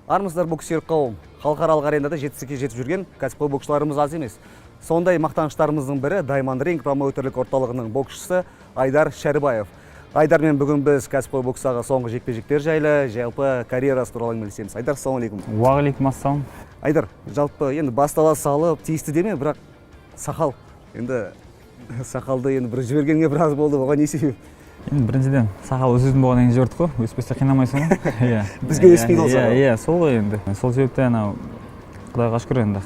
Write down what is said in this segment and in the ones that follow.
Армысыздар, бокс қауым! Халықаралық аренада жетістікке жетіп жүрген кәсіпқой боксшыларымыз аз емес. Сондай мақтаныштарымыздың бірі – Diamond Ring промоутерлік орталығының боксшысы Айдар Шәрібаев. Айдармен бүгін біз кәсіпқой бокстағы соңғы жекпе-жектер жайлы, жалпы карьерасы туралы әңгімелесеміз. Айдар, ассалаумағалейкум! Уағалейкум ассалам. Айдар, жалпы енді бастала салып тиісті деме, бірақ сақал, енді сақалды енді бір жібергенге біраз болды. Оған не себеп? Енді біріншіден, сақал өз өзін болғаннан кейін жібердік қой. Өспесе, қинамайсың ғой, иә. Бізге өспейді ол сақал. Иә, сол ғой енді. Сол себепті анау, құдайға шүкір, енді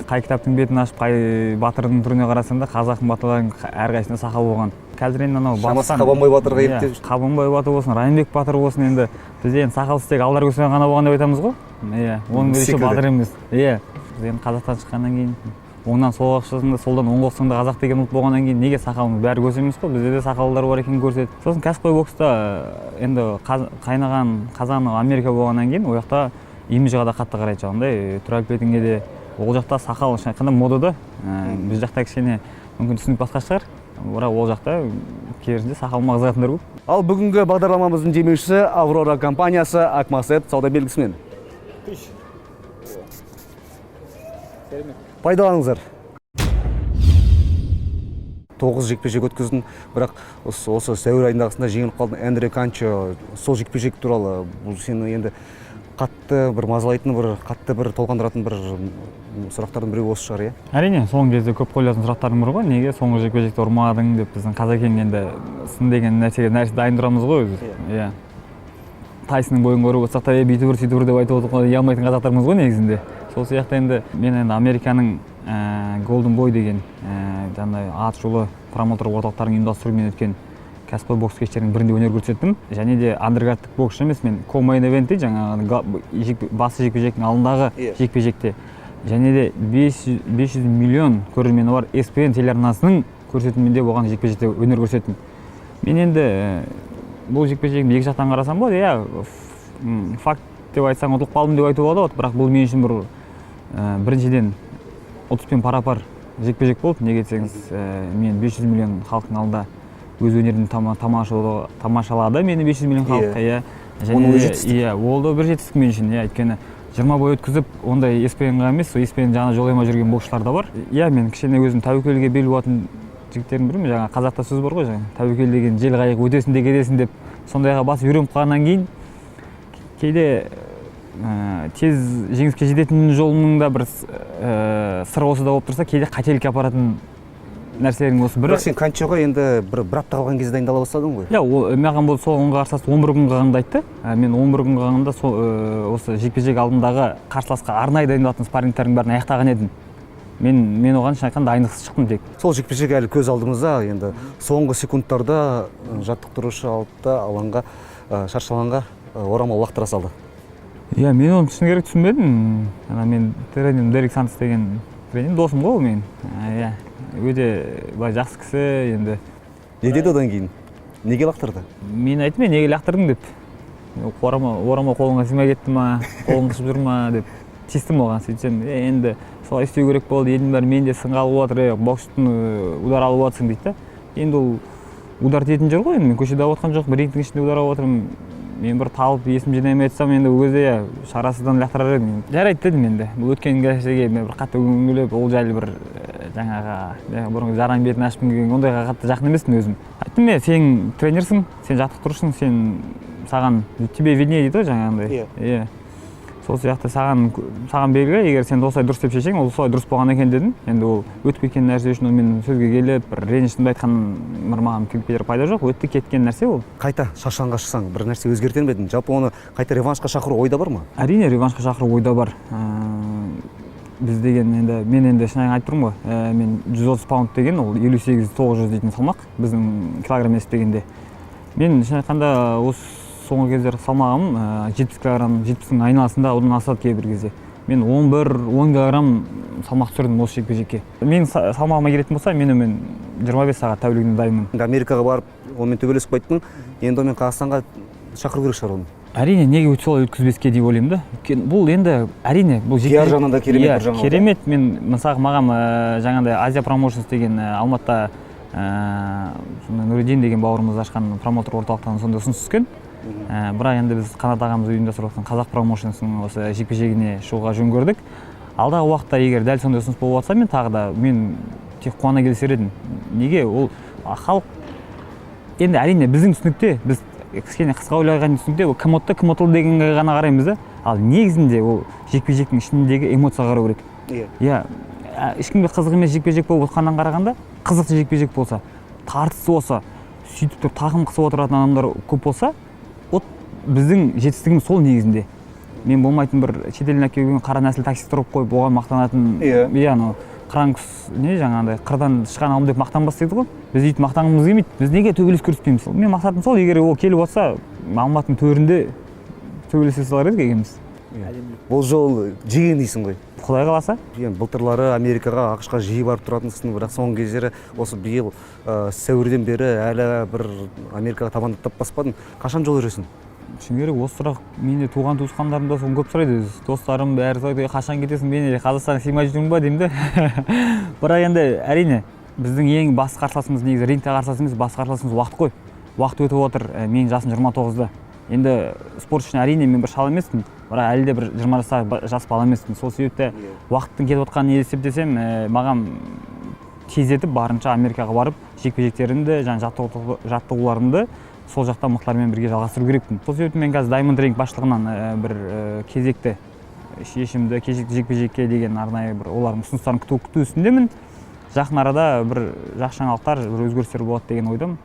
қай кітаптың бетін ашып, қай батырдың түріне қарасаң да, қазақтың батырларының әрқайсысында сақал болған. Қазір енді анау Шамасы батыстан- Қабанбай батырға Иә, еліктеп. Қабанбай батыр болсын, Райымбек батыр болсын, енді бізде енді сақалсыз тек Алдар Көсем ғана болған деп айтамыз ғой, иә. Оның өзі Секілді. батыр емес, иә. Біз енді қазақтан шыққаннан кейін, оңнан солға қықсаң да, солдан оңға қықсаң да, қазақ деген ұлт болғаннан кейін, неге сақалымыз бәрі көз емес қой? Бізде де сақалдар бар екенін көрсет. Сосын кәсіпқой бокста енді қайнаған қазаны Америка болғаннан кейін, ол жақта имиджға да қатты қарайды, жаңағындай түр әлпетіңе де. Ол жақта сақал, шын айтқанда, модада. Біз жақта кішкене мүмкін түсінік басқа шығар, бірақ ол жақта керісінше сақалыма қызығатындар көп. Ал бүгінгі бағдарламамыздың демеушісі – Аврора компаниясы Акмасет сауда белгісімен. Пайдаланыңыздар. Тоғыз жекпе-жек өткіздің, бірақ осы сәуір айындағысында жеңіліп қалдың Эндре Канчо. Сол жекпе-жек туралы, бұл сені енді қатты бір мазалайтын, бір қатты бір толғандыратын бір сұрақтардың біреуі осы шығар, иә? Әрине, соңғы кезде көп қойылатын сұрақтардың бірі ғой: неге соңғы жекпе жекте ұрмадың деп. Біздің қазақең енді сын деген нәрсеге нәрсе дайын тұрамыз ғой өзі, иә. Тайсонның бойын көріп отырсақ та, е, бүйтіп ұр, сөйтіп ұр деп айтып отырып ұялмайтын қазақтармыз ғой негізінде. Сол сияқты енді мен енді Американың Golden Boy деген жаңағыдай аты шулы промоутер орталықтарының ұйымдастыруымен өткен кәсіпқой бокс кештерінің бірінде өнер көрсеттім. Және де андеркардтық боксшы емес мен, co-main event дейді, жаңағы басты жекпе жектің алдындағы жекпе жекте және де 500, 500 миллион көрермені бар ESPN телеарнасының көрсетімінде болған жекпе жекте өнер көрсеттім. Мен енді бұл жекпе жегімді екі жақтан қарасам болады, иә. Факт деп айтсаң, ұтылып қалдым деп айтуға болады, бірақ бұл мен үшін бір біріншіден, ұтыспен пара пар жекпе жек болды. Неге десеңіз, мен 500 миллион халықтың алдында өз өнерімді тамашалады мені 500 миллион халық, иә. Және Оның де- өзі жетістік. Иә, ол да бір жетістік мен үшін, иә. Өйткені 20 бой өткізіп, ондай ESPN-ға емес, сол ESPN жағына жолай алмай жүрген боксшылар да бар, иә. Мен кішкене өзім тәуекелге бел буатын жігіттердің бірімін. Жаңа қазақта сөз бар ғой, жаңа тәуекел деген жел қайық, өтесің де кетесің деп. Сондайға басып үйреніп қалғаннан кейін, кейде тез жеңіске жететін жолының да бір сыры осы да болып тұрса, кейде қателікке апаратын нәрселердің осы бірі. Бірақ сен Канчоға енді бір апта қалған кезде дайындала бастадың ғой. Иә, ол маған бұл сол оңға қарсылас 11 күн қалғанда айтты. Мен 11 күн қалғанда сол осы жекпе жек алдындағы қарсыласқа арнайы дайындалатын спаррингтердің бәрін аяқтаған едім. Мен оған, шын айтқанда, дайындықсыз шықтым тек. Сол жекпе жек әлі көз алдымызда. Енді соңғы секундтарда жаттықтырушы алды да, алаңға, шаршы алаңға орамал лақтыра салды. Иә, мен оны, шыны керек, түсінбедім. Ана мен тренерім Дерек Сантос деген тренерім, досым ғой ол менің. Иә, өте былай жақсы кісі енді. Не деді одан кейін, неге лақтырды? Мен айттым: «Е, неге лақтырдың?» – деп. Орамал қолыңа сыймай кетті ма, қолың қышып жүр ма деп тиістім оған. Сөйтсем: «Е, енді солай істеу керек болды, елдің бәрі мен де сынға алып жатыр, е, бокстың удар алып жатрсың», – дейді да. Енді ол удар тиетін жер ғой енді, мен көшеде алып жатқан жоқпын, рингтің ішінде удар алып жатырмын. Мен бір талып, есім жинай алмай жатсам, енді ол кезде, иә, шарасыздан лақтырар едім. Жарайды дедім. Енді бұл өткен нәрсеге мен бір қатты өңгелеп, ол жайлы бір жаңағы бұрынғы жараның бетін ашқым келген, ондайға қатты жақын емеспін өзім. Айттым: «Е, сен тренерсің, сен жаттықтырушысың, сен, саған, тебе виднее», – дейді ғой жаңағындай. Иә, сол сияқты саған белгілі, егер сен осылай дұрыс деп шешсең, ол солай дұрыс болған екен дедім. Енді ол өтіп кеткен нәрсе үшін мен сөзге келіп, бір ренішімді айтқан бір маған кетер пайда жоқ, өтті кеткен нәрсе ол. Қайта шаршы алаңға шықсаң, бір нәрсе өзгертер ме едің? Жалпы оны қайта реваншқа шақыру ойда бар ма? Әрине, реваншқа шақыру ойда бар. Біз деген енді, мен енді шын айтып тұрмын ғой, мен 130 паунд деген, ол 58 900 дейтін салмақ біздің килограмм есептегенде. Мен, шын айтқанда, осы соңғы кездері салмағым 70 килограмм, 70-тің айналасында, одан асады кейбір кезде. Мен 11-10 килограмм салмақ түсірдім осы жекпе жекке. Менің салмағыма келетін болса, мен онымен 25 сағат тәулігіне дайынмын. Енді Америкаға барып, онымен төбелесіп қайттың, енді онымен Қазақстанға шақыру керек шығар оны. Әрине, неге солай өткізбеске деп ойлаймын да. Өйткені бұл енді, әрине, бұл Пиар жағынан да керемет Иә, бір жаңалық. керемет. Мен, мысалы, маған жаңағыдай Азия Промоушнс деген Алматыда сондай Нұридин деген бауырымыз ашқан промоутер орталықтан сондай ұсыныс түскен. Бірақ енді біз Қанат ағамыз ұйымдастырып жатқан Қазақ промоушнсының осы жекпе-жегіне шығуға жөн көрдік. Алдағы уақытта егер дәл сондай ұсыныс болып жатса, мен тағы да мен тек қуана келісер едім. Неге ол халық енді, әрине, біздің түсінікте, біз кішкене қысқа ойлаған түсінікте, ол кім ұтты, кім ұтылды дегенге ғана қараймыз да. Ал негізінде ол жекпе жектің ішіндегі эмоцияға қарау керек. Иә, ешкімге қызық емес жекпе жек болып ұтқаннан қарағанда, қызықты жекпе жек болса, тартыс болса, сөйтіп тұрып тақым қысып отыратын адамдар көп болса, вот біздің жетістігіміз сол негізінде. Мен болмайтын бір шетелден әкелген келген қара нәсіл такси тұрып қойып, оған мақтанатын. Иә, анау қыран құс не, жаңағындай қырдан шыққан алым деп мақтанбас дейді ғой. Біз өйтіп мақтанғымыз келмейді. Біз неге төбелес көріспейміз? Менің мақсатым сол, егер ол келіп отырса, Алматының төрінде төбелесе салар едік екеуміз. Бұл жолы жеңген дейсің ғой? Құдай қаласа. Енді былтырлары Америкаға, АҚШ-қа жиі барып тұратынсың, бірақ соңғы кездері, осы биыл сәуірден бері әлі бір Америкаға табандап баспадың. Қашан жол жүресің? Шыны керек, осы сұрақ менде туған туысқандарым да соны көп сұрайды өзі, достарым бәрі сұрайды: «Ей, қашан кетесің? Мен не, Қазақстанға сыймай жүрмін ба?» — деймін да. Бірақ енді, әрине, біздің ең басты қарсыласымыз, негізі рингте қарсылас емес, басты қарсыласымыз уақыт қой. Уақыт өтіп отыр. Менің жасым 29-да. Енді спорт үшін, әрине, мен бір шал емеспін, бірақ әлі де бір 20 жастағы жас бала емеспін. Сол себепті уақыттың кетіп отқанын есептесем, маған тездетіп барынша Америкаға барып, жекпе жектерімді және жаттығуларымды сол жақта мықтылармен бірге жалғастыру керекпін. Сол себепті мен қазір Diamond Ring басшылығынан бір кезекті шешімді, кезекті жекпе жекке деген арнайы бір олардың ұсыныстарын күту үстіндемін. Жақын арада бір жақсы жаңалықтар, бір өзгерістер болады деген ойдамын.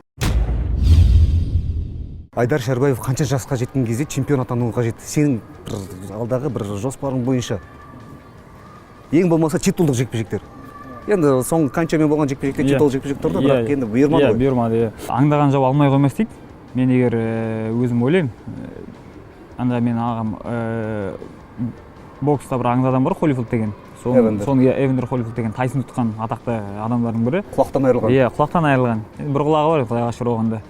Айдар Шәрібаев қанша жасқа жеткен кезде чемпион атануға қажет? Сенің бір алдағы бір жоспарың бойынша, ең болмаса титулдық жекпе жектер. Енді соңғы қаншамен болған жекпе жекте титулдық жекпе жек тұрды, бірақ енді бұйырмады ғой. Бұйырмады, иә. Аңдаған жау алмай қоймас дейді. Мен егер өзім ойлаймын, анда менің ағам, бокста бір аңыз адам бар, Холифилд деген. Соның, Эвандер. соның, иә, Эвандер Холифилд деген Тайсон тұтқан атақты адамдардың бірі. Құлақтан айырылған. Иә, құлақтан айырылған. Енді бір құлағы бар, құдайға шүкір оған да.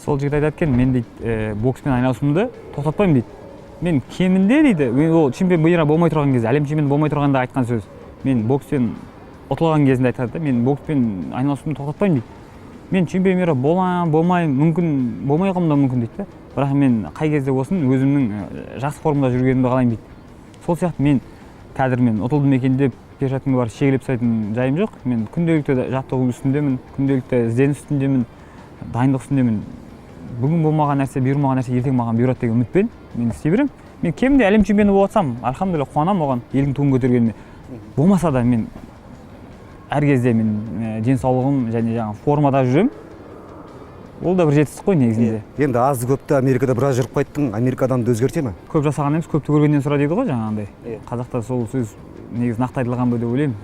Сол жігіт айтады екен: «Мен, — дейді, — бокспен айналысуымды тоқтатпаймын, — дейді. — Мен кемінде, — дейді, — мен ол чемпион мира болмай тұрған кезде, әлем чемпионы болмай тұрғанда айтқан сөз, мен бокспен ұтылған кезінде айтады да, мен бокспен айналысуымды тоқтатпаймын, — дейді. — Мен чемпион мира боламын, болмаймын мүмкін, болмай қалуым да мүмкін, — дейді да, — бірақ мен қай кезде болсын өзімнің жақсы формада жүргенімді қалаймын», — дейді. Сол сияқты мен қазір мен ұтылдым екен деп перчаткамды барып шегелеп тастайтын жайым жоқ. Мен күнделікті жаттығу үстіндемін, күнделікті ізденіс үстіндемін, дайындық үстіндемін. Бүгін болмаған нәрсе, бұйырмаған нәрсе ертең маған бұйырады деген үмітпен мен істей беремін. Мен кемінде әлем чемпионы болып жатсам, альхамдулилля, қуанамын оған, елдің туын көтергеніме. Болмаса да мен әр кезде мен денсаулығым және жаңағы формада жүремін. Ол да бір жетістік қой негізінде. Енді азды көпті Америкада біраз жүріп қайттың. Америка адамды өзгерте ме? Көп жасаған емес, көпті көргеннен сұра дейді ғой жаңағындай. Қазақта сол сөз негізі нақты айтылған ба деп ойлаймын.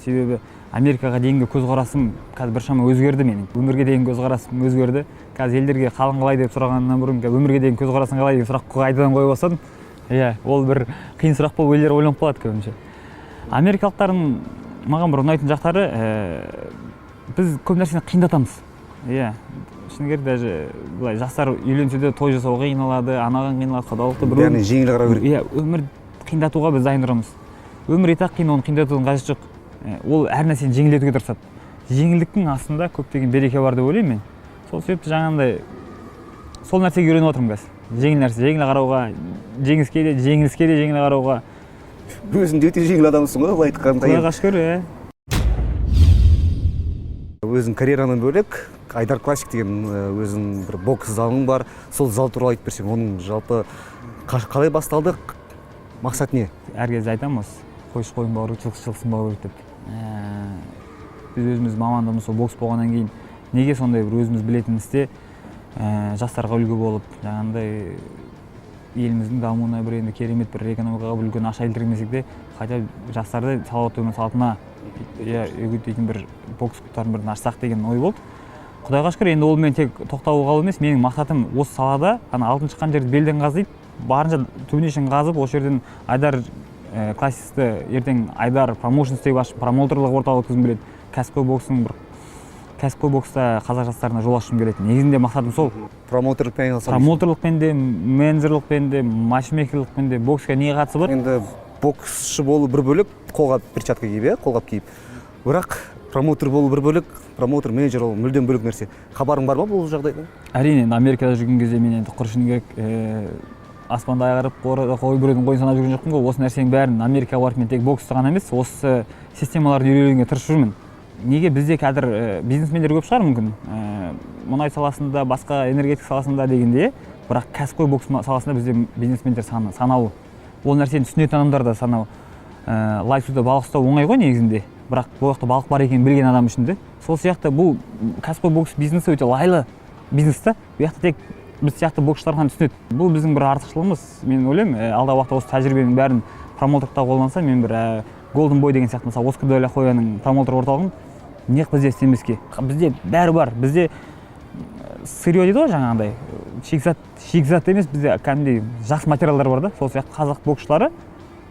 Себебі Америкаға дейінгі көзқарасым қазір біршама өзгерді. Менің өмірге деген көзқарасым өзгерді. Қазір елдерге қалың қалай деп сұрағаннан бұрын өмірге деген көзқарасың қалай деген сұрақ қайтадан қоя бастадым. Иә, ол бір қиын сұрақ болып, елдер ойланып қалады көбінше. Америкалықтардың маған бір ұнайтын жақтары, біз көп нәрсені қиындатамыз. Иә, шыны керек, даже былай жастар үйленсе де, той жасауға қиналады, анаған қиналады, құдалықты бір Яғни жеңіл қарау керек. Иә, өмір қиындатуға біз дайын тұрамыз. Өмір и так қиын, оны қиындатудың қажеті жоқ. Ол әр нәрсені жеңілдетуге тырысады. Жеңілдіктің астында көптеген береке бар деп ойлаймын мен. Сол себепті жаңағындай сол нәрсеге үйреніп жатырмын қазір, жеңіл нәрсе, жеңіл қарауға, жеңіске де, жеңіліске де жеңіл қарауға. Өзің де өте жеңіл адамсың ғой былай айтқанда. Құдайға шүкір, иә. Өзің карьераңнан бөлек Айдар Классик деген өзің бір бокс залың бар. Сол зал туралы айтып берсең, оның жалпы қалай басталды, мақсат не? Әр кезде айтамын осы: қойшы қойын бағу керек, жылқы жылқысын бағу керек деп. Біз өзіміз мамандығымыз сол бокс болғаннан кейін, неге сондай бір өзіміз білетін істе жастарға үлгі болып, жаңағындай еліміздің дамуына бір енді керемет бір экономикаға бір үлкен ақша келтірмесек те, хотя бы жастарды салауатты өмір салтына, иә, үгіттейтін бір бокс клубтарын бірін ашсақ деген ой болды. Құдайға шүкір, енді ол мен тек тоқталу қалу емес, менің мақсатым осы салада ана алтын шыққан жерді белден қаз дейді, барынша түбіне шейін қазып, осы жерден Айдар Классикті, ертең Айдар Промоушнс деп ашып, промоутерлық орталық өткізгім келеді. Кәсіпқой бокстың бір кәсіпқой бокста қазақ жастарына жол ашқым келеді. Негізінде мақсатым сол. Промоутерлікпен айналысамын. Промоутерлықпен де, менеджерлікпен де, матчмейкерлікпен де. Боксқа не қатысы бар? Енді боксшы болу бір бөлек, қолғап, перчатка киіп, иә, қолғап киіп, бірақ Промоутер болу бір бөлек, промоутер, менеджер ол мүлдем бөлек нәрсе. Хабарың бар ма бұл жағдайдан? Әрине, енді Америкада жүрген кезде мен енді құр, шыны керек, аспанда ай қарап, қой, біреудің қойын санап жүрген жоқпын ғой. Осы нәрсенің бәрін Америкаға барып, мен тек боксты ғана емес, осы системаларды үйренуге тырысып жүрмін. Неге бізде қазір бизнесмендер көп шығар мүмкін, мұнай саласында, басқа энергетика саласында дегенде, бірақ кәсіпқой бокс саласында бізде бизнесмендер саны санаулы, ол нәрсені түсінетін адамдар да санаулы. Лай суда балық ұстау оңай ғой негізінде, бірақ бұл жақта балық бар екенін білген адам үшін де. Сол сияқты бұл кәсіпқой бокс бизнесі өте лайлы бизнес та. Бұл жақта тек біз сияқты боксшылар ғана түсінеді. Бұл біздің бір артықшылығымыз, мен ойлаймын. Алдағы уақытта осы тәжірибенің бәрін промоутерлықта қолданса, мен бір Голден Бой деген сияқты, мысалы, Оскар де ла Хойяның промоутер орталығын неғып бізде істемеске? Бізде бәрі бар. Бізде сырье дейді ғой, жаңағындай шикізат, шикізат емес, бізде кәдімгідей жақсы материалдар бар да. Сол сияқты қазақ боксшылары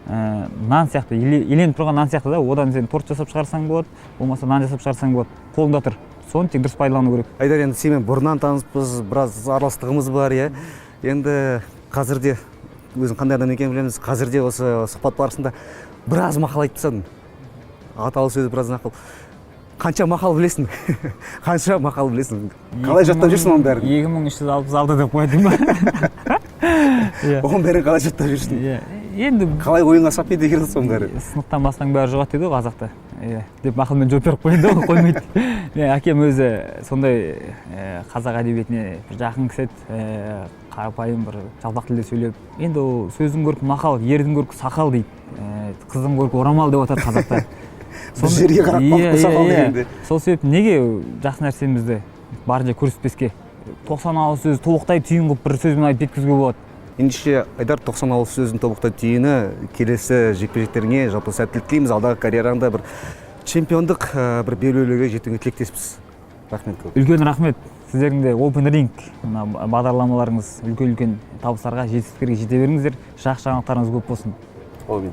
нан сияқты, иленіп тұрған нан сияқты да. Одан сен торт жасап шығарсаң болады, болмаса нан жасап шығарсаң болады, қолыңда тұр, соны тек дұрыс пайдалану керек. Айдар, енді сенімен бұрыннан таныспыз, біраз араластығымыз бар, иә. Енді қазір де өзің қандай адам екенін білеміз. Қазір де осы сұхбат барысында біраз мақал айтып тастадың, аталы сөз, біраз нақыл. Қанша мақал білесің? Қанша мақал білесің? Қалай жаттап жүрсің оның бәрін? 2366 деп қояды ма, иә. Оның бәрін қалай жаттап жүрсің? Иә, енді Қалай ойыңа сап ете келді соның бәрі? Сынықтан басқаның бәрі жұғады дейді ғой қазақта, иә, деп мақалмен жауап беріп қояйын да, ол қоймайды. Мен әкем өзі сондай қазақ әдебиетіне бір жақын кісі еді, қарапайым, бір жалпақ тілде сөйлеп. Енді ол сөздің көркі мақал, ердің көркі сақал дейді, қыздың көркі орамал деп атады қазақта. Біз жерге қарап қалыпты сақал дегенде. Сол себепті неге жақсы нәрсемізді барынша көрсетпеске? 90 ауыз сөз тобықтай түйін қылып бір сөзбен айтып жеткізуге болады. Ендеше, Айдар, 90 ауыз сөздің тобықтай түйіні, келесі жекпе жектеріңе жалпы сәттілік тілейміз. Алдағы карьераңда бір чемпиондық бір белбеулерге жетуіңе тілектеспіз. Рахмет көп. Үлкен рахмет сіздердің де. Open Ring мына бағдарламаларыңыз үлкен үлкен табыстарға, жетістіктерге жете беріңіздер, жақсы жаңалықтарыңыз көп болсын. Әумин.